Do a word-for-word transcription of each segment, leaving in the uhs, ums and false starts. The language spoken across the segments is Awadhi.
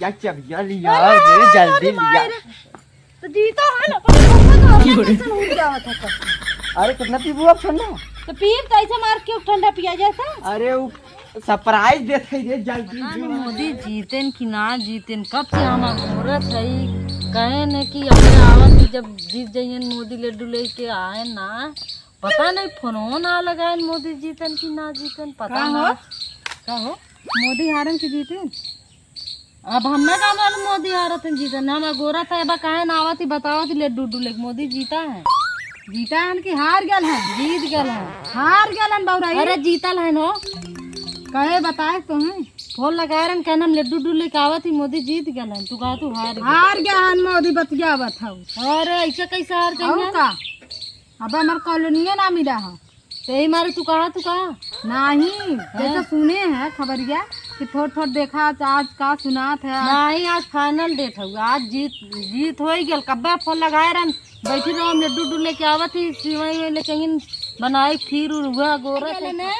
या चबिया लिया अरे रे, जल्दी अरे माय लिया। रे। तो जीता है ना, पता नहीं कौन सा क्यों रे? कैसे उड़ जावा था तो। अरे कितना पीबू अब ठंडा? तो पीब तो ऐसे मार के ठंडा पिया जाता। अरे वो सरप्राइज देते हैं रे, जल्दी पता जो। नहीं मोदी जीतेन कि ना जीतेन, कब से हम अघोरत हई, कहे न कि अबे आवत ही जब जीत जाइयन मोदी लड्डू लेके आए ना, पता नहीं फोनो ना लगाएन मोदी जीतेन कि ना जीतेन, पता का ना। हो? का हो? मोदी हारन कि जीतेन? अब हमें का मालूम मोदी हारत हैं जीतन, हम अगोरत है, बा काहे ना आवत ही बतावत ही लड्डू उड्डू लेके मोदी जीता है। जीता है कि हार गल है? जीत गल है। हार गल है बौराई। अरे जीतल है नो। कहे बताए तो हैं। फोन लगाए रहन कहन हम लड्डू उड्डू लेके आवत ही मोदी जीत गल है, तू कहा तू हार गल। हार गया है मोदी बतियावत हऊ। अरे ऐसे कैसे हार गए और हैं? का? अब हमार कॉलोनिया ना मिला है। तो यही मारे तू कहा, तू कहा? नहीं, जैसे हैं? सुने हैं खबरिया कि थोड़ थोड़ देखा आज का सुनात है आज। नहीं, आज फाइनल डेट है, आज जीत, जीत हो ही गल। कब्बा फोन लगाए रहन, बैठी रहो, हम लड्डू उड्डू लेके आवत ही, सिवई में लेके आइन, बनाई खीर उर हुआ, गोरत है। ना,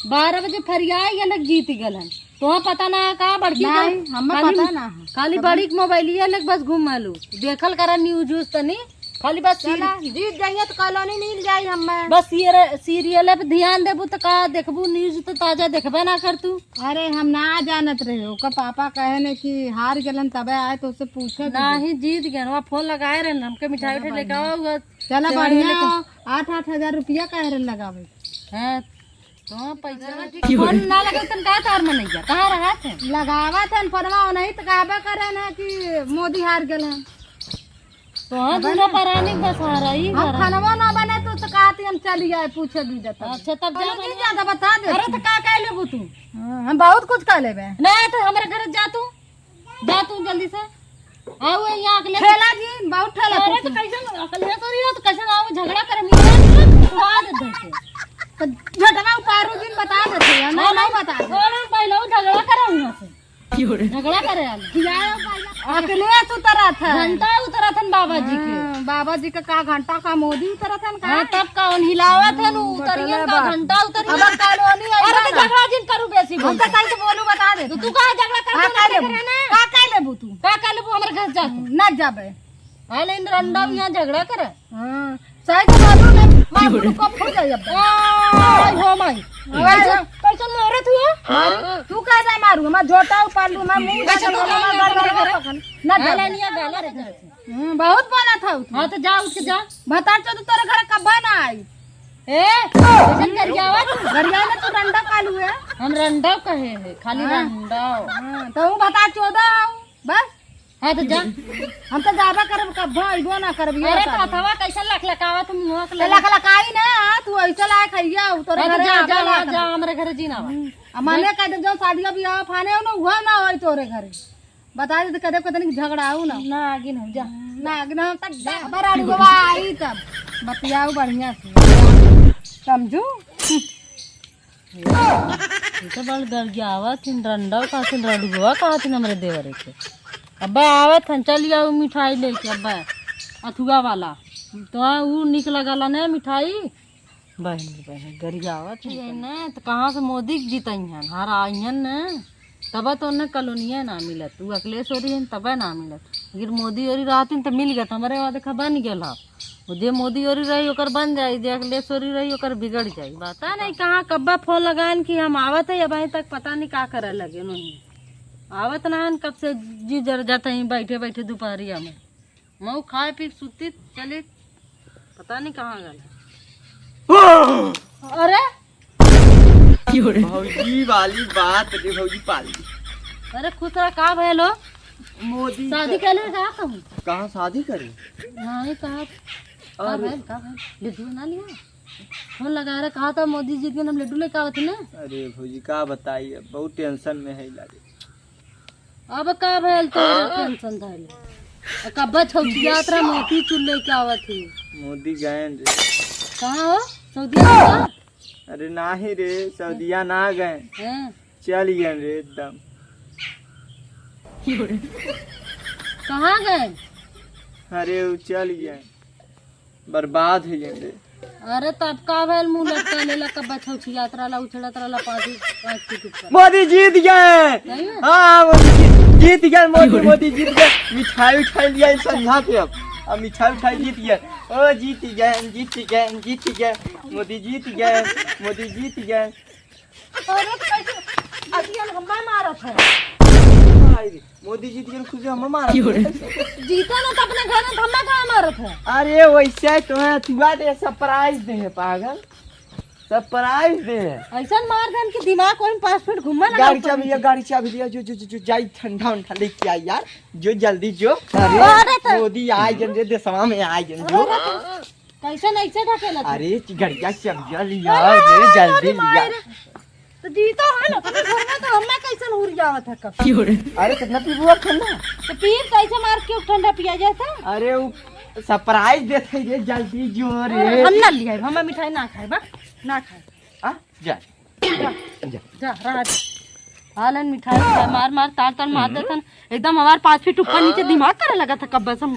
बारह बजे फरियाई अलग जीत गल हन। तोह पता ना है का बड़की का? नहीं, हमें खाली, पता ना है। खाली पता बड़ी के मोबाइलिया लेके बस घूम आलू। देखल करा न्यूज उज तनी। खाली बस चला, सीरी-, जीत जाइए तो कॉलोनी मिल जाई हमें। बस ये रे-, सीरियल पे ध्यान देबू तो का देखबू, न्यूज तो ताजा देखबे ना कर तू। अरे हम ना जानत रहे, ओकर पापा कहे ने कि हार गेलन तबे आए तो उससे पूछे भी। नहीं, जीत गए, वहाँ फोन लगाए रहे, हमके मिठाई चला उठाई लेके बढ़िया। आओ, हुआ चला सेवई बढ़िया लेके। हो, आठ आठ हजार रुपया कहे रहे लगावे। हाँ, तो पैसा फोन ना लगे तन का तार मनैया, कहाँ रहा थे? लगावा थे फोनवा, नहीं तो कहबे करे ना कि मोदी हार गेल है। तो हाँ, अब दूनो ना। परानी बस आ रही हम है। खानवा ना बने तो, तो कहती हम चली आए, पूछे भी देता। अच्छा, तब जा चलो, बने। नहीं ज्यादा बता दे अरे, तू। तो का कह लेबू तू? हाँ, हम बहुत कुछ कह लेबे। नहीं, तो हमरे घर जा तू, जा तू जल्दी से। आओ, यहाँ अगले ठेला जी, बहुत ठेला अरे, तो कुछ। कैसे अकलिया तो रही हो, तो कैसे आओ, झगड़ा करे, मुँह उड़ा दे दे के। तो झटवा उपारू जी बता देते हैं, मैं हाँ, नहीं बता दे। हाँ, पहले वो झगड़ा करे हुआ से। झगड़ा करे आला। खियाओ बाबा। अकलेस उतरत है। घंटा उतरत हन बाबा जी के। हाँ, बाबा जी के का घंटा का मोदी उतरत हन का? हाँ, तब का उन हिलावत हन, उ हम्म, उतरियन बटले का बा। घंटा उतरियन। अब कॉलोनी आई अरे, बा तो ना। झगड़ा जिन करू बेसी हम बोल। तो सही से बोलू बता दे। तो तू का झगड़ा कर हाँ, तू का लेबू? करे ना? का का लेबू तू? का का लेबू? हमरे घर जा तू। ना जाबे। हाँ, लेकिन रंडा भी यहाँ झगड़ा करे। हाँ, सही तो बाबू ने मार क्यों रे? को फूट जाई अब। ओय हो माई। हाँ। कैसे, कैसे मारत हुआ? मारू, तू कैसे मारू? हमार झोटा उपार लू, हमार मुंह कैसे उपार लू, तू हमार मार गड़बड़ मार कर मार। ना हाँ, जा। ले लिया गाला रे घर से। हम्म, बहुत बोला था तू। हाँ, तो जा उठ के जा। भतार चोद तोरे घर कब्बा ना आई। ए, कैसे गरियावा तू? गरिया ना तू रंडा कालू है। हम रंडा कहे है, खाली हाँ। रंडा। हाँ, तो वो भतार चोदा हूँ, बस। हाँ, तो जा। हम तो जाबा करब, कब्बो अइबो ना करब, ये अरे, बता तो दे। हथवा कैसे लकलकावत मुँह के तो लगे? लकलकाई ना, तू ऐसे लायक है, या तोरे हाँ, तो घरे जा, आवे जा, ला जा, करब। जा, हमरे घरे जीना बा। हम्म, आ मने कह दे, जो शादिया बियाह फाने हो ना, उहा ना होई तोरे घरे। बता दे, तो कह दे, कतनी झगड़ा हो ना। ना, आगे ना, जा। ना, आगे ना, हम तक जा, बड़ा रुगवा आई तब। बतियाऊ बढ़िया से। समझू? ये तो बड़ गरियावत हिन, रंडा कहत हिन, रडुआ कहत हिन हमरे देवरे के। अब्बे आवत हन, चली आऊ मिठाई लेके, अब्बे अथुआ वाला। तो ऊ निक लगला ने मिठाई। बहन, बहन, गरियावत हिन। ये ने, तो कहाँ से मोदी के जीतइहन, हराइहन ने। तब तो उन्हें कॉलोनिया ना मिलत, ऊ अकलेश्वरी हन, तबे ना मिलत। अगर मोदी ओरी रहतिन तो मिल गत, हमरे वहाँ देखा बन गेल ह। वो जे मोदी ओरी रही, ओकर बन जाई, जे अखिलेश ओरी रही, ओकर बिगड़ जाई। पता नहीं कहाँ कब्बा फोन लगाएन कि हम आवत है, अबहीं तक पता नहीं का करे लगे नहीं। आवत ना हन, कब से जी जर जात है बैठे बैठे दुपहरिया में। मऊ खाए पी के सुती चली, पता नहीं कहाँ गल। अरे भौजी वाली बात रे भौजी पाली। अरे खुश रह, का भयल हो? मोदी शादी के कैले का कहूँ? कहाँ शादी करे? हाँ, ये कहा, का और भयल, का भयल? लड्डू ना लिया? फोन लगा रहा, कहा था मोदी जी के हम लड्डू लेके आवत ना। अरे भौजी का बताई, अब बहुत टेंशन में है लागे। अब का भयल तोरा टेंशन धइले? आ कब्बा छौटियात रहा, मोती चूर लेके आवत ही। मोदी गए रे। कहाँ हो? सऊदिया में का? अरे नाही रे, सऊदिया ना गए। हैं? चल गए रे एकदम। कहाँ गए? अरे वो चल गए, बर्बाद हो गए रे। अरे तब का भयल, मुँह लटका लेला, कब्बा छौछियात रहला, उछड़त रहला पाँच, पाँच फीट ऊपर। मोदी जीत गए। सही में? हाँ, मोदी जीत। जीत गए मोदी, मोदी जीत गए। मिठाई उठाई लिया है संझा के अब। अब मिठाई उठाई जीत गए। ओ जीत गए, जीत गए, जीत गए। मोदी जीत गए, मोदी जीत गए। अरे कैसे अखियन हम्मा मारत है? भाई रे, मोदी जीत गए, खुशी हम्मा मारत है। जीता ना तो अपने घर में धम्मा कहाँ मारत है? अरे वैसे तो है, तुआ दे, सरप्राइज दे है पागल। सरप्राइज दे। ऐसन मार देन कि दिमाग वही पाँच फीट घूमने लगा गाड़ी ऊपर चाबी लिया, नीचे। गाड़ी चाबी लिया, जो, जो, जो, जो, जाई ठंडा उंडा लेके आई यार, जो जल्दी जो। अरे, अरे तो मोदी आए जन रे, देशवा में आए जन जो। अरे तो कैसे नहीं से ढकेला था? अरे, गाड़िया चाबिया लिया अरे, रे, जल्दी अरे लिया। मार। तो जीता है ना, तो घर में तो हमें कैसन हुर जावत है कब? अरे, कितना पीबुआ ठंडा? तो पी कैसे मार के ठंडा पिया जाता? अरे, वो सरप्राइज देते रे, जल्दी जो रे। हम ना लिया, हम मिठाई ना खाए बा, ना खाए। आ, जा। जा, जा। जा, रहा जा। हालन मिठाई उठाई मार मार, तार तार मार देतन। एकदम हमार पाँच फीट ऊपर नीचे दिमाग करे लगा था कब से हम।